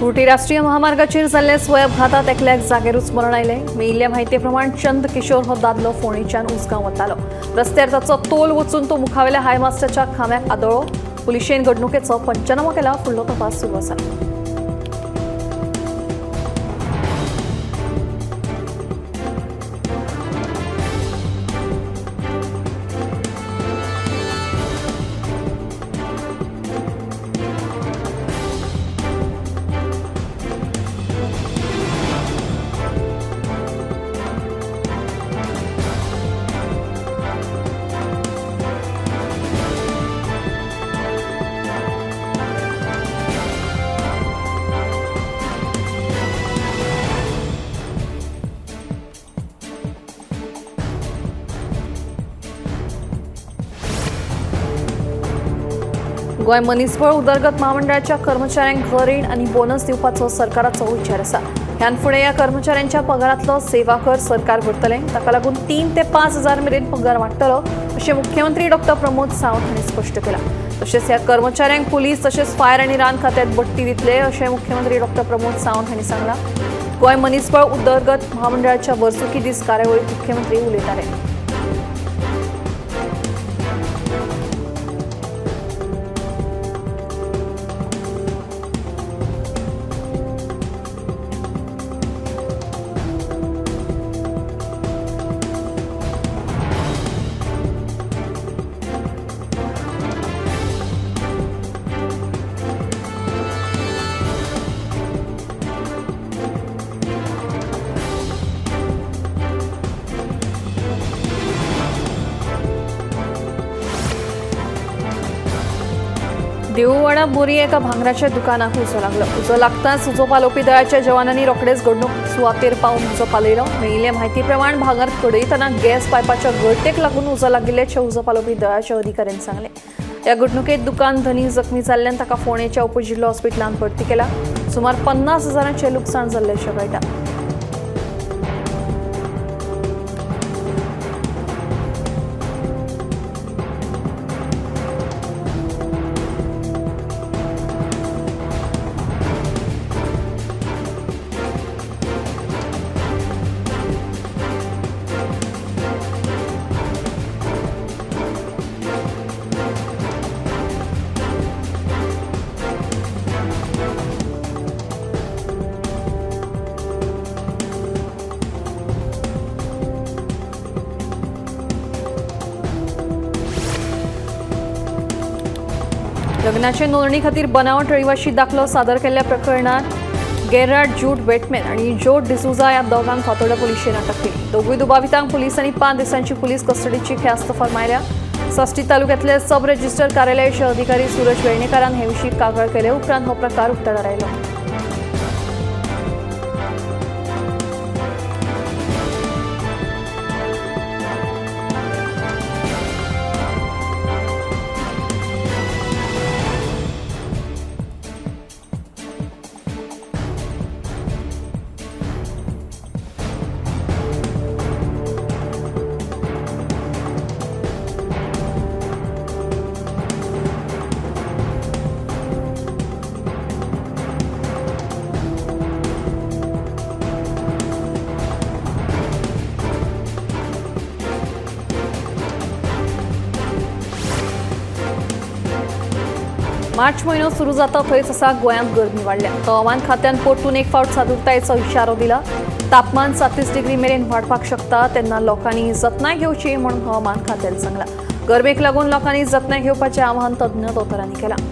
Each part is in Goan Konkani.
कुर्टी राष्ट्रीय महामार्गाचेर जाल्ल्या स्वय अपघातात एकल्याक जागेरूच मरण आयलें. मेळिल्ल्या म्हायती प्रमाण चंद किशोर हो दादलो फोंडेच्यान उसगांव वतालो. रस्त्यार ताचो तोल वचून तो मुखावेल्या हायमास्टाच्या खांब्याक आदळ्ळो. पुलिशेन घडणुकेचो पंचनामो केला. फुडलो तपास सुरू आसा. गोंय मनीसबळ उदरगत महामंडळाच्या कर्मचाऱ्यांक घर रीण आनी बोनस दिवपाचो सरकाराचो विचार आसा. ह्यान फुडें ह्या कर्मचाऱ्यांच्या पगारांतलो सेवा कर सरकार भरतलें. ताका लागून 3 ते 5 हजार मेरेन पगार वाडटलो अशें मुख्यमंत्री डॉक्टर प्रमोद सावंत हांणी स्पश्ट केलां. तशेंच ह्या कर्मचाऱ्यांक पुलीस तशेंच फायर आनी रान खात्यांत बडटी दितले अशें मुख्यमंत्री डॉक्टर प्रमोद सावंत हांणी सांगलां. गोंय मनीसबळ उदरगत महामंडळाच्या वर्सुकी दीस कार्यावळीत मुख्यमंत्री उलयताले. देऊळवाडा बोरी एका भांगराच्या दुकानाक उजो लागलो. उजो लागताच उजो पालोवपी दळाच्या जवानांनी रोखडेच घडणूक सुवातेर पावून उजो पालयलो. मेळिल्ले म्हायती प्रमाण भांगर कडयतना गॅस पायपाच्या गळटेक लागून उजो लागिल्ल्याचें उजो पालोवपी दळाच्या अधिकाऱ्यांनी सांगलें. ह्या घडणुकेत दुकान धनी जखमी जाल्ल्यान ताका फोंडेच्या उपजिल्लो हॉस्पिटलांत भरती केला. सुमार 50 हजारांचें लुकसाण जाल्ल्याचें कळटा. लग्नाचे नोंदणी खातीर बनावट रहिवाशी दाखलो सादर केल्ल्या प्रकरणात गेरार्ड जूड वेटमॅन आनी ज्योट डिसुजा ह्या दोगांक फातोर्डा पुलिशेन अटक केली. दोगूय दुबावितांक पुलिसांनी 5 दिसांची पुलीस कस्टडीची ख्यास्त फर्मायल्या. साश्टी तालुक्यांतले सब रजिस्टर कार्यालयाचे अधिकारी सूरज वेर्णेकारान हे विशीं कागाळ केले उपरांत हो प्रकार उक्ताडार आयलो. मार्च म्हयनो सुरू जाता थंयच आसा गोंयांत गरमी वाडल्या. हवामान खात्यान परतून एक फावट सादूरतायेचो इशारो दिला. तापमान 37 डिग्री मेरेन वाडपाक शकता, तेन्ना लोकांनी जतनाय घेवची म्हणून हवामान खात्यान सांगलां. गरमेक लागून लोकांनी जतनाय घेवपाचें आवाहन तज्ञ दोतोरांनी केलां.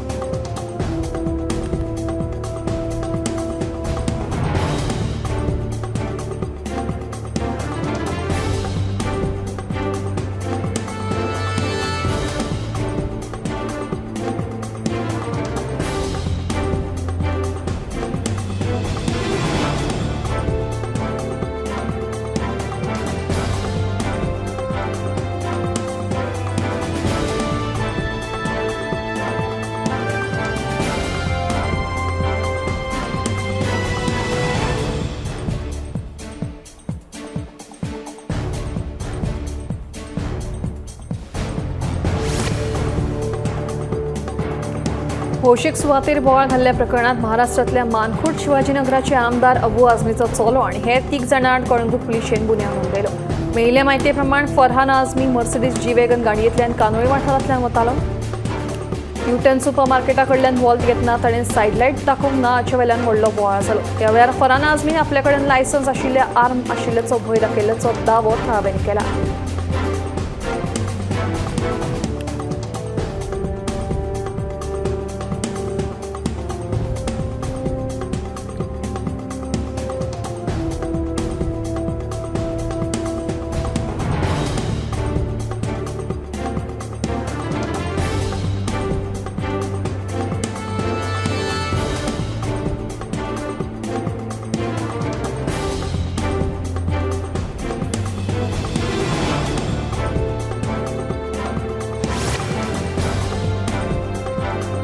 भौशीक सुवातेर बोवाळ घाल्ल्या प्रकरणात महाराष्ट्रातल्या मानखुर्द शिवाजीनगराचे आमदार अबू आझमीचो चलो आणि हेर तीग जाणां आड कळंगूट पुलिशेन गुन्यांव नोंदयलो. मेळिल्ले म्हायती प्रमाण Farhan Azmi Mercedes G wagon गाडयेंतल्यान कानोळे वाठारांतल्यान वतालो. न्यूटन सुपर मार्केटा कडल्यान वॉल्त घेतना ताणें सायडलायट दाखोवंक ना हाचे वेल्यान व्हडलो बोवाळ जालो. त्या वेळार फरहान आझमीन आपल्या कडेन लायसन्स आशिल्ले आर्म आशिल्ल्याचो भंय दाखयल्ल्याचो दावो थळाव्यांनी केला.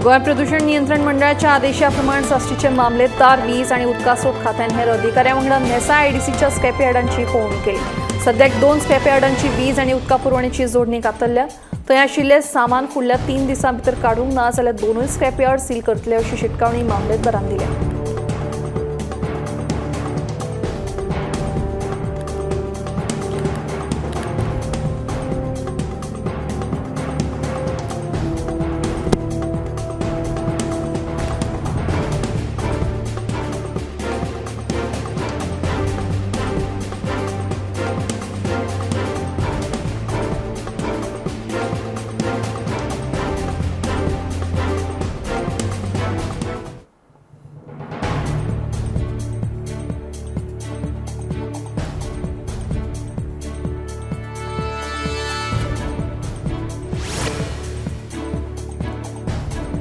गोंय प्रदूषण नियंत्रण मंडळाच्या आदेशाप्रमाण साश्टीचे मामलेदार वीज आणि उदकास्रोत खात्यान हेर अधिकाऱ्यां वांगडा नेसा आयडीसीच्या स्क्रॅपयार्डांची पळोवणी केली. सद्याक 2 स्क्रॅपयार्डांची वीज आणि उदका पुरवणेची जोडणी कातरल्या. थंय आशिल्ले सामान फुडल्या 3 दिसां भितर काडूंक ना जाल्यार 2 स्क्रॅपयार्ड सील करतले अशी शिटकावणी मामलेदारान दिल्या.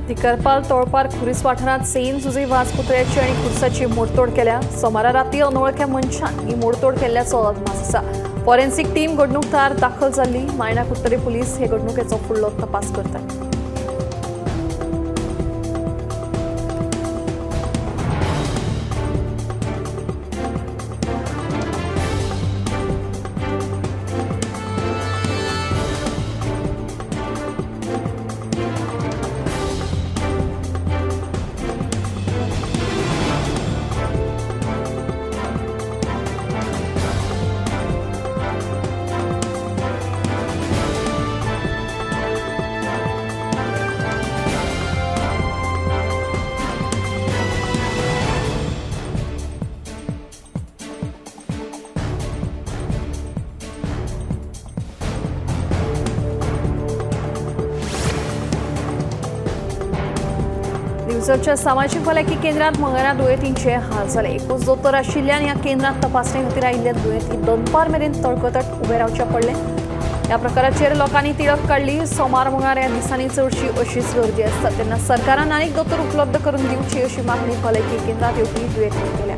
दिकरपाल तोळपार खुरीस वाठारांत सेंट जुझे वाज पुतळ्याची आणि खुर्साची मोडतोड केल्या. सोमारा राती अनवळख्या मनशान ही मोडतोड केल्ल्याचो अदमास आसा. फॉरेन्सिक टीम घडणूक थळार दाखल जाल्ली. मायणा कुडटरे पुलीस हे घडणुकेचो फुडलो तपास करतात. दिवचलच्या सामाजीक भलायकी केंद्रात मंगळारा दुयेंतींचे हाल जाले. एकूच दोतोर आशिल्ल्यान ह्या केंद्रात तपासणे खातीर आयिल्ल्या दुयेंती दनपार मेरेन तळकतट उबे रावचे पडले. ह्या प्रकाराचेर लोकांनी तिडक काडली. सोमार मंगळार ह्या दिसांनी चडशी अशीच गर्दी आसता तेन्ना सरकारान आनीक दोतोर उपलब्ध करून दिवची अशी मागणी भलायकी केंद्रात येवपी दुयेंतींनी केल्या.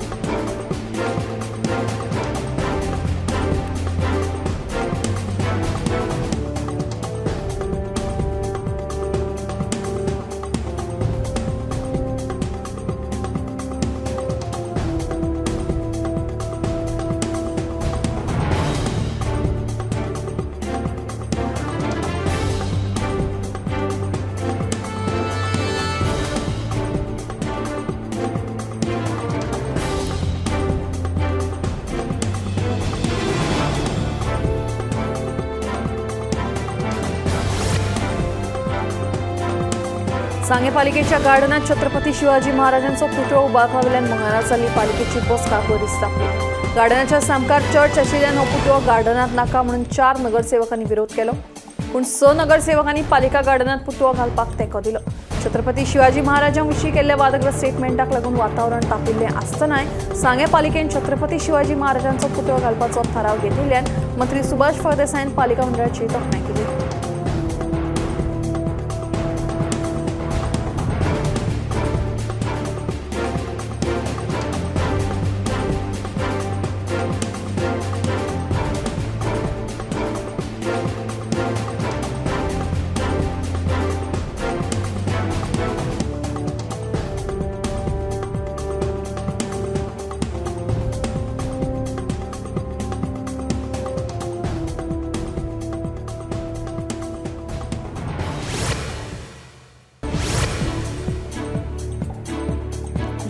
सांगे पालिकेच्या गार्डनात छत्रपती शिवाजी महाराजांचो पुतळो उबारपावेल्यान मंगळारा जाल्ली पालिकेची बसका बरीच तापली. गार्डनाच्या सामकार चर्च आशिल्ल्यान हो पुतळो गार्डनात नाका म्हणून 4 नगरसेवकांनी विरोध केलो. पूण 6 नगरसेवकांनी पालिका गार्डनात पुतळो घालपाक तेंको दिलो. छत्रपती शिवाजी महाराजां विशीं केल्ल्या वादग्रस्त स्टेटमेंटाक लागून वातावरण तापिल्लें आसतनाय सांगे पालिकेन छत्रपती शिवाजी महाराजांचो पुतळो घालपाचो थाराव घेतिल्ल्यान मंत्री सुभाष फळदेसायान पालिका मंडळाची तोखणाय केली.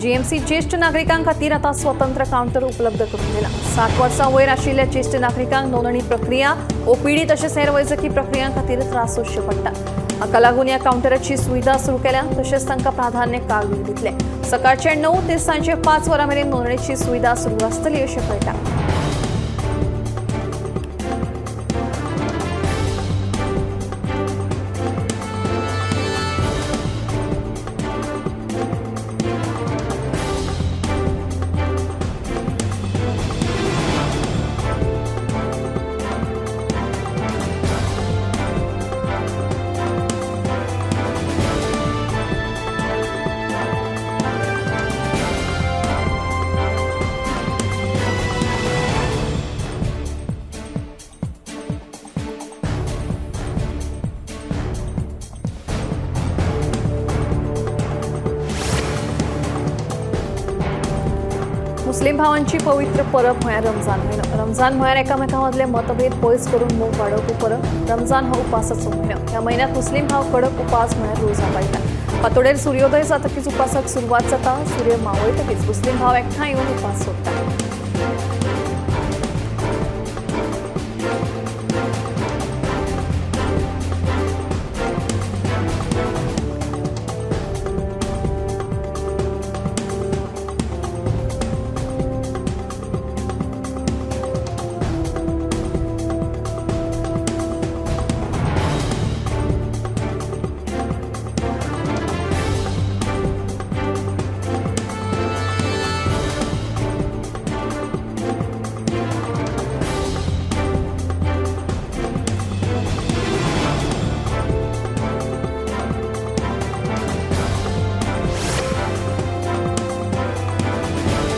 जीएमसी ज्येष्ठ नागरिकां खातीर आतां स्वतंत्र कावंटर उपलब्ध करून दिला. 60 वर्सां वयर आशिल्ल्या ज्येष्ठ नागरिकांक नोंदणी प्रक्रिया, ओपीडी तशेंच हेर वैजकी प्रक्रियां खातीर त्रास सोंसचे पडटा. हाका लागून ह्या कावंटराची सुविधा सुरू केल्या. तशेंच तांकां प्राधान्य कार्डूय दितले. सकाळचे 9 ते सांजे 5 वरां मेरेन नोंदणीची सुविधा सुरू आसतली अशें कळटा. मुस्लिम भावांची पवित्र परब म्हळ्यार रमजान म्हयनो. रमजान म्हळ्यार एकामेकां मदले मतभेद पयस करून मोग वाडोवपी परब. रमजान हो उपासाचो म्हयनो. ह्या म्हयन्यांत मुस्लिम भाव कडक उपास म्हळ्यार रोजा पाळटात. फांतोडेर सुर्योदय जातकीच उपासाक सुरवात जाता. सूर्य मावळटकीच मुस्लिम भाव एकठांय येवन उपास सोडटात.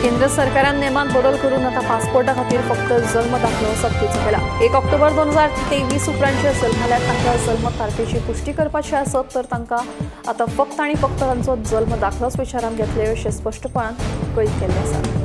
केंद्र सरकारान नेमांत बदल करून आतां पासपोर्टा खातीर फक्त जल्म दाखलो सक्तीचो केला. 1 ऑक्टोबर 2023 उपरांत जे जल्मल्यात तांकां जल्म तारखेची पुष्टी करपाची आसत तर तांकां आतां फक्त आनी फक्त तांचो जल्म दाखलोच विचारांत घेतले अशें स्पश्टपणान कळीत केल्लें आसा.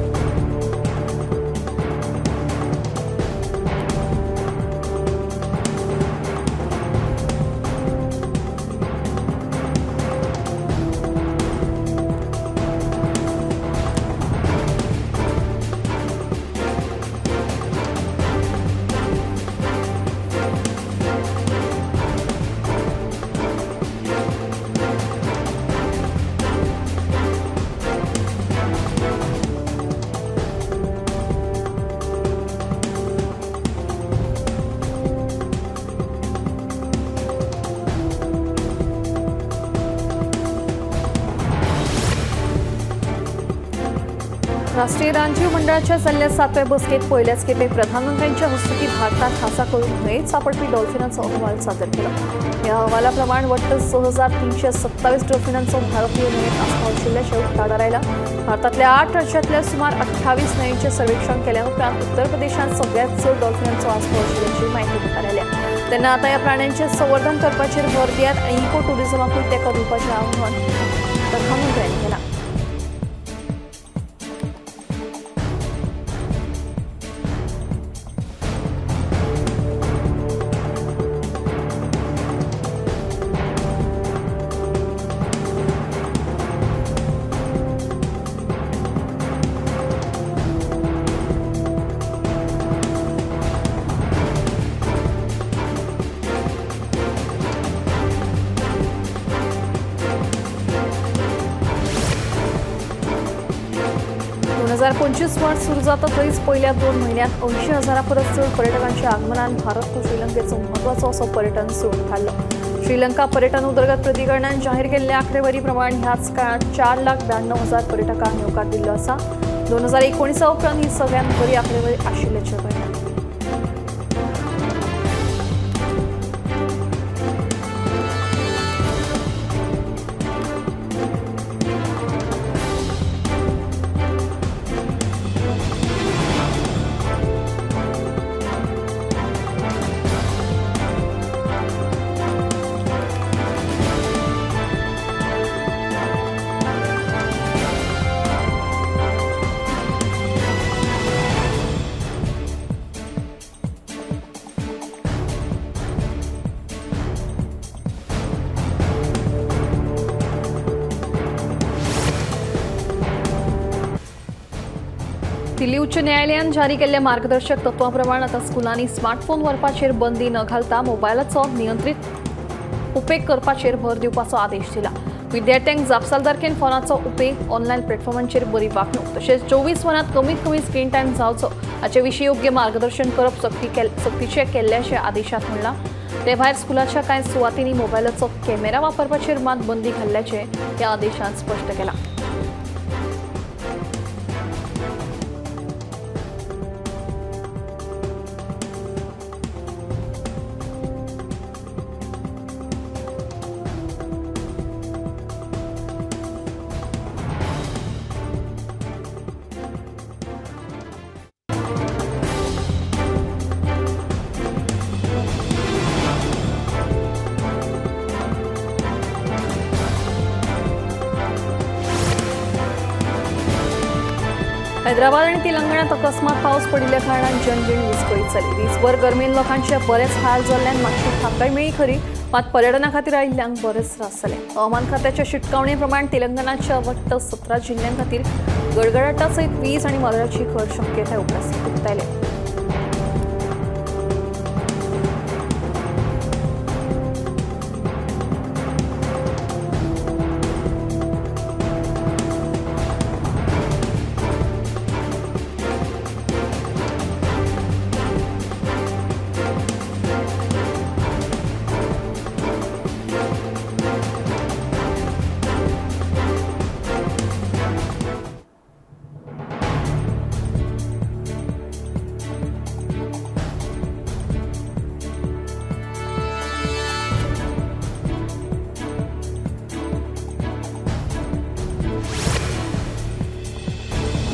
राष्ट्रीय रानजीव मंडळाच्या जाल्ल्या 7व्या बसकेत पयल्याच खेपे प्रधानमंत्र्यांच्या हस्तुकी भारतात खासा करून न्हंयेत सापडपी डॉल्फिनांचो अहवाल सादर केलो. ह्या अहवाला प्रमाण वट्ट 6327 डॉल्फिनांचो भारतीय न्हंयेत आस्पाव आशिल्ल्याचें उक्ताडार आयलां. भारतांतल्या 8 राज्यांतल्या सुमार 28 न्हंयेचें सर्वेक्षण केल्या उपरांत उत्तर प्रदेशांत सगळ्यांत चड डॉल्फिनांचो आस्पाव आशिल्ल्याची म्हायती मुखार आयल्या. तेन्ना आतां ह्या प्राण्यांचें संवर्धन करपाचेर भर दियात आनी इको ट्युरिझमाकूय तेंको दिवपाचें आवाहन प्रधानमंत्र्यांनी केलां. 2025 वर्स सुरू जाता थंयच पयल्या 2 म्हयन्यांत 80,000 परस चड पर्यटकांच्या आगमनान भारत हो श्रीलंकेचो म्हत्वाचो असो पर्यटन सुरू थारलो. श्रीलंका पर्यटन उदरगत प्राधिकरणान जाहीर केल्ल्या आंकडेवारी प्रमाण ह्याच काळांत 4,92,000 पर्यटकांक येवकार दिल्लो आसा. 2019 उपरांत ही सगळ्यांत बरी आंकडेवारी आशिल्ल्याचें कळटा. दिल्ली उच्च न्यायालयान जारी केल्ल्या मार्गदर्शक तत्वां प्रमाण आतां स्कुलांनी स्मार्टफोन व्हरपाचेर बंदी न घालता मोबायलाचो नियंत्रीत उपेग करपाचेर भर दिवपाचो आदेश दिला. विद्यार्थ्यांक जापसालदारकेन फोनाचो उपेग, ऑनलायन प्लॅटफॉर्मांचेर बरी वागणूक तशेंच 24 वरांत कमीत कमी स्क्रीन टायम जावचो हाचे विशीं योग्य मार्गदर्शन करप सक्तीचें केल्ल्याचें आदेशांत म्हणलां. ते भायर स्कुलाच्या कांय सुवातींनी मोबायलाचो कॅमेरा वापरपाचेर मात बंदी घाल्ल्याचें ह्या आदेशांत स्पश्ट केलां. हैदराबाद आणि तेलंगणात अकस्मात पावस पडिल्ल्या कारणान जनजीण विस्कळीत जाली. दीसभर गरमेन लोकांचे बरेच हाल जाल्ल्यान मातशी थाकाय मेळ्ळी खरी, मात पर्यटना खातीर आयिल्ल्यांक बरेच त्रास जाले. हवामान खात्याच्या शिटकावणे प्रमाण तेलंगणाच्या वट्ट 17 जिल्ह्यां खातीर गडगडाटा सयत वीज आनी वादळाची खर शक्यताय उक्तायल्या.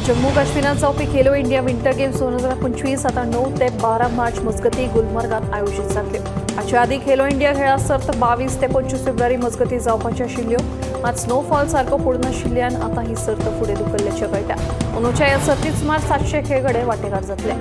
जम्मू काश्मीरात जावपी खेलो इंडिया विंटर गेम्स 2025 आतां 9 ते 12 मार्च मजगती गुलमर्गात आयोजीत जातल्यो. हाचे आदीं खेलो इंडिया खेळां सर्त 22 ते 25 फेब्रुवारी मजगती जावपाच्यो आशिल्ल्यो, मात स्नोफॉल सारको पडूनाशिल्ल्यान आतां ही सर्त फुडें धुकल्ल्याचें कळटा. अंदूच्या ह्या सर्तीत सुमार 700 खेळगडे वांटेकार जातले.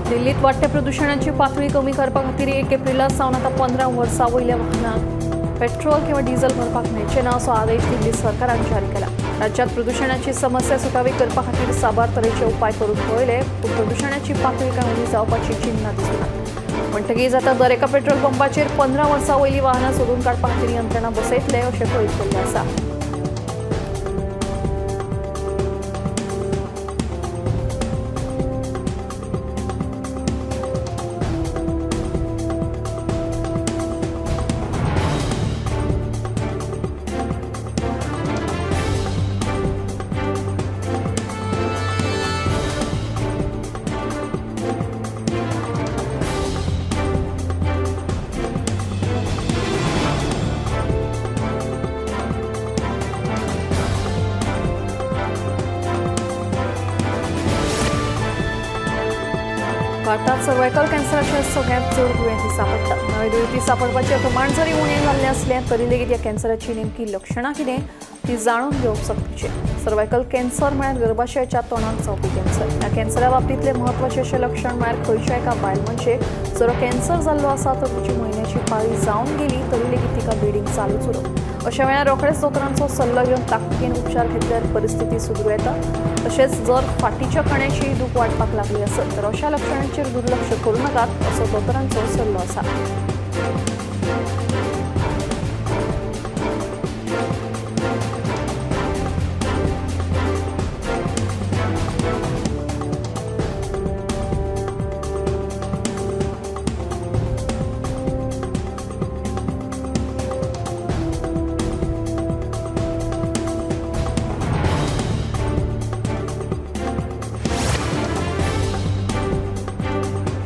दिल्लीत वाडट्या प्रदुशणाची पातळी कमी करपा खातीर 1 एप्रिला सावन आतां 15 वर्सां वयल्या वाहनांक पेट्रोल किंवा डिझेल भरपाक मेळचें ना असो आदेश दिल्ली सरकारान जारी केला. राज्यात प्रदुशणाची समस्या सुटावी करपा खातीर साबार तरेचे उपाय करून पळयले, पूण प्रदुशणाची पातळी कांय उणी जावपाची चिन्हां दिसनात. म्हणटकीच आतां दर एका पेट्रोल पंपाचेर 15 वर्सां वयलीं वाहनां सोदून काडपा खातीर यंत्रणा बसयतले अशें कळीत केल्लें आसा. भारतात सर्वायकल कॅन्सराचे सगळ्यांत चड दुयेंती सांपडटात. नवे दुयेंती सांपडपाचें प्रमाण जरी उणें जाल्लें आसलें तरी लेगीत ह्या कॅन्सराची नेमकी लक्षणां कितें ती जाणून घेवप सक्तीचें. सर्वायकल कॅन्सर म्हळ्यार गर्भाशयाच्या तोंडाक जावपी कॅन्सर. ह्या कॅन्सरा बाबतींतलें म्हत्वाचें अशें लक्षण म्हळ्यार खंयच्या एका बायल मनशेक जर कॅन्सर जाल्लो आसा तर तिची म्हयन्याची पाळी जावन गेली तरी लेगीत तिका ब्लिडींग चालूच उरप. अशा वेळार रोखडेच दोतोरांचो सल्लो घेवन ताकतिकेन उपचार घेतल्यार परिस्थिती सुदरू येता. तशेंच जर फाटीच्या कण्याची दूख वाडपाक लागली आसत तर अशा लक्षणांचेर दुर्लक्ष करूं नाकात असो दोतोरांचो सल्लो आसा.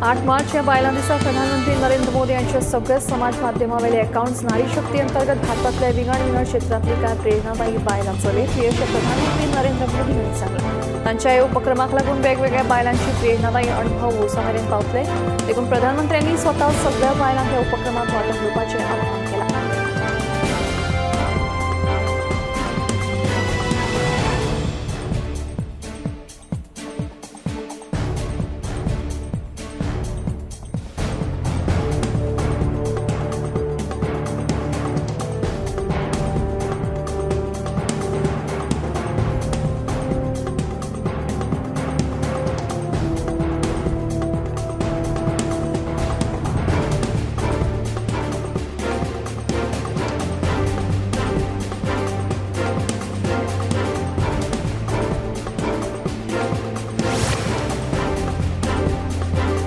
8 मार्च ह्या बायलां दिसा प्रधानमंत्री नरेंद्र मोदी हांचे सगळे समाज माध्यमावेले अकाउंट्स नारी शक्ती अंतर्गत भारतांतल्या विंगड विंगड क्षेत्रांतली कांय प्रेरणादायी बायलां चलयतली अशें प्रधानमंत्री नरेंद्र मोदी हांणी सांगलां. तांच्या ह्या उपक्रमाक लागून वेगवेगळ्या बायलांची प्रेरणादायी अणभव भौसा मेरेन पावतले. देखून प्रधानमंत्र्यांनी स्वता सगळ्या बायलांक ह्या उपक्रमांत वांटो घेवपाचें आवाहन केलां.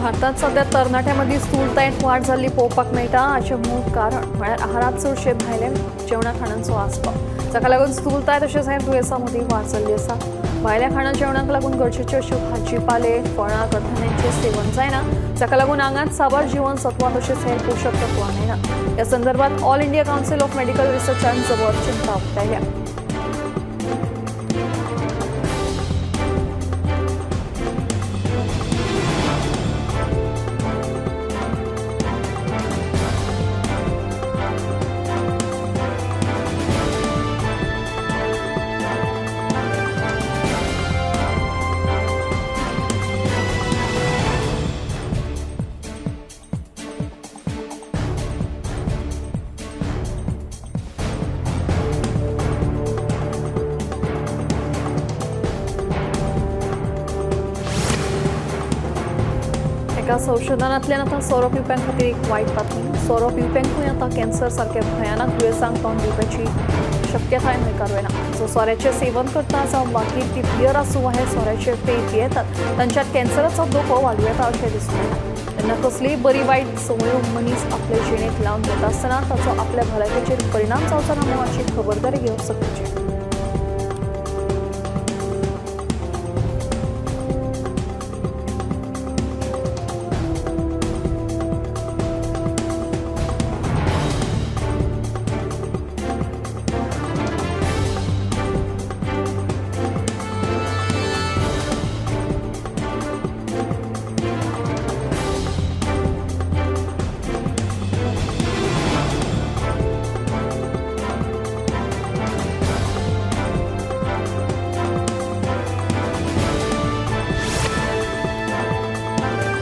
भारतात सध्या तरणाट्यांमदीं स्थूलतायेंत वाड जाल्ली पळोवपाक मेळटा. हाचें मूळ कारण म्हळ्यार आहारांत चडशे भायले जेवणा खाणांचो आसपाव, जाका लागून स्थूलताय तशेंच हेर दुयेंसां मदीं वाड जाल्ली आसा. भायल्या खाणा जेवणाक लागून गरजेच्यो अश्यो भाजीपाले, फळां, कडधान्यांचें सेवन जायना, जाका लागून आंगांत साबार जीवनसत्वां तशेंच हेर पोशक तत्वां मेळना. ह्या संदर्भात All India Council of Medical रिसर्चान जबर चिंता उक्तायल्या. एका संशोधनांतल्यान आतां सोरो पिवप्यां खातीर एक वायट बातमी. सोरो पिवप्यांकूय आतां कॅन्सर सारक्या भयानक दुयेंसांक तोंड दिवपाची शक्यताय न्हयकारूं येना. जो सोऱ्याचें सेवन करता जावं मागीर ती बियर आसूं वा हेर सोऱ्याचे पेय पियेतात, तांच्यात कॅन्सराचो धोको वाडूं येता अशें दिसून येना. तेन्ना कसलीय बरी वायट संवयो मनीस आपले जिणेक लावन घेता आसतना ताचो आपल्या भलायकेचेर परिणाम जावचो ना म्हूण हाची खबरदारी घेवप सक्तीचें.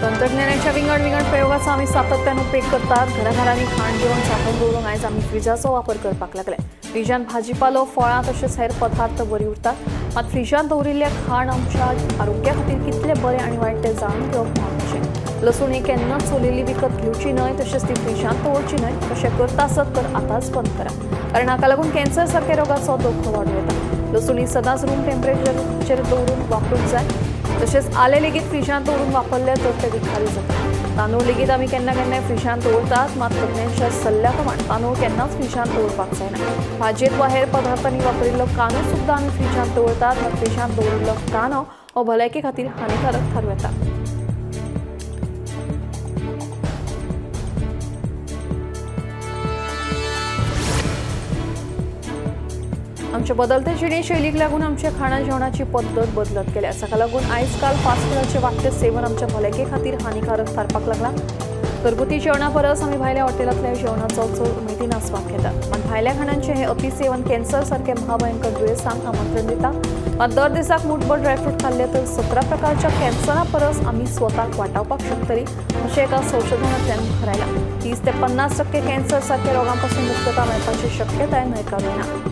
तंत्रज्ञानाच्या विंगड विंगड प्रयोगाचो आमी सातत्यान उपेग करतात. घराघरांनी खाण जेवण सांठोवन दवरूंक आयज आमी फ्रिजाचो वापर करपाक लागले. फ्रिजान भाजीपालो, फळां तशेंच हेर पदार्थ बरी उरतात. मात फ्रिजान दवरिल्लें खाण आमच्या आरोग्या खातीर कितलें बरें आनी वायट तें जाणून घेवप म्हत्वाचें. लसूण ही केन्नाच सोलिल्ली विकत घेवची न्हय, तशेंच ती फ्रिजांत दवरची न्हय. तशें करता आसत तर आतांच बंद करा, कारण हाका लागून कॅन्सर सारक्या रोगाचो धोको वाडूं येता. लसूण ही सदांच रूम टेम्परेचरचेर दवरून वापरूंक जाय. तशेंच आलें लेगीत फ्रिजांत दवरून वापरलें तर तें विखारी जाता. तांदूळ लेगीत आमी केन्ना केन्नाय फ्रिजांत दवरतात, मात तज्ञांच्या सल्ल्या प्रमाण तांदूळ केन्नाच फ्रिजांत दवरपाक जायना. भाजयेंत वा हेर पदार्थांनी वापरिल्लो कांदो सुद्दां आमी फ्रिजांत दवरतात, मात फ्रिजांत दवरिल्लो कांदो हो भलायके खातीर हानिकारक थारूं येता. आमचे बदलते जिणेशैलीक लागून आमच्या खाणा जेवणाची पद्दत बदलत गेल्या. ताका लागून आयज काल फास्ट फुडाचें वाडटें सेवन आमच्या भलायके खातीर हानिकारक थारपाक लागलां. घरगुती जेवणा परस आमी भायल्या हॉटेलांतल्या जेवणाचो चड उमेदीन आस्वाद घेतात. मात भायल्या खाणांचें हें अतिसेवन कॅन्सर सारके महाभयंकर दुयेंसांक आमंत्रण दिता. मात दर दिसाक मुठभर ड्रायफ्रूट खाल्लें तर 17 प्रकारच्या कॅन्सरा परस आमी स्वताक वाटावपाक शकतली अशें एका संशोधनांतल्यान थारायलां. 30 ते 50% कॅन्सर सारक्या रोगां पसून मुक्तता मेळपाची शक्यताय न्हयकारूं येना.